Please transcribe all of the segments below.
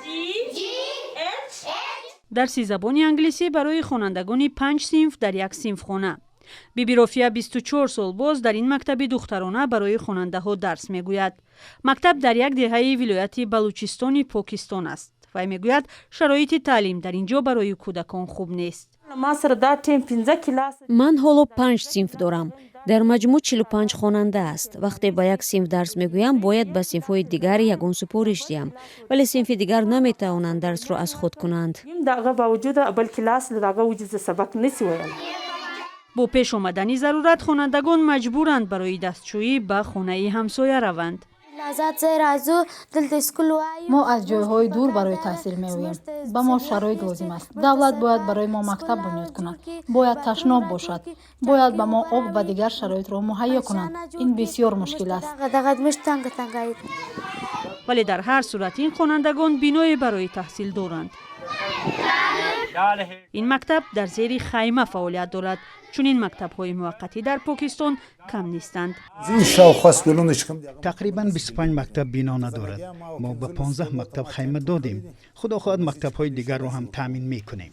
G H. Дарси забони англисӣ барои хонандагони панҷ синф дар як синфхона. Биби Рофия 24 сол боз дар ин мактаби духтарона барои хонандаҳо дарс мегӯяд. Мактаб дар як деҳаи вилояти Балучистони Покистон аст. Вай мегӯяд, шароити таълим дар ин ҷо барои кӯдакон хуб нест. Ман ҳоло панҷ синф дорам. Дар маҷмӯъ 45 хонанда аст. Вақте ба як синф дарс мегӯям, бояд ба синфҳои дигар ягон супориш диҳам, вале синфи дигар наметавонанд дарсро аз худ кунанд. Бо пеш омадани зарурат, хонандагон маҷбуранд барои дастшӯӣ ба хонаи ҳамсоя раванд. Мо аз ҷойҳои дур барои таҳсил меоем. Ба мо шароит лозим аст. Давлат бояд барои мо мактаб бунёд кунад, бояд ташноб бошад, бояд ба мо об ва дигар шароитро муҳайё кунанд. Ин бисёр мушкил аст. Вале дар ҳар сурат ин хонандагон биное барои таҳсил доранд. Ин мактаб дар зери хайма фаъолият дорад. Чунин мактабҳои муваққатӣ дар Покистон кам нестанд. Тақрибан 25 мактаб бино надорад. Мо ба 15 мактаб хайма додем. Худо хоҳад, мактабҳои дигарро ҳам таъмин мекунем.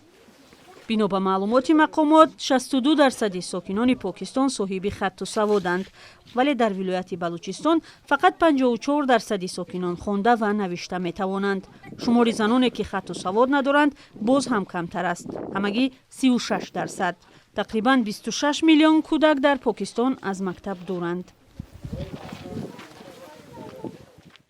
Бино ба маълумоти мақомот, 62 дарсади сокинони Покистон соҳиби хатту саводанд, вале дар вилояти Балучистон фақат 54 дарсади сокинон хонда ва навишта метавонанд. Шумори заноне, ки хатту савод надоранд, боз ҳам камтар аст, ҳамагӣ 36%. Тақрибан 26 миллион кӯдак дар Покистон аз мактаб дуранд.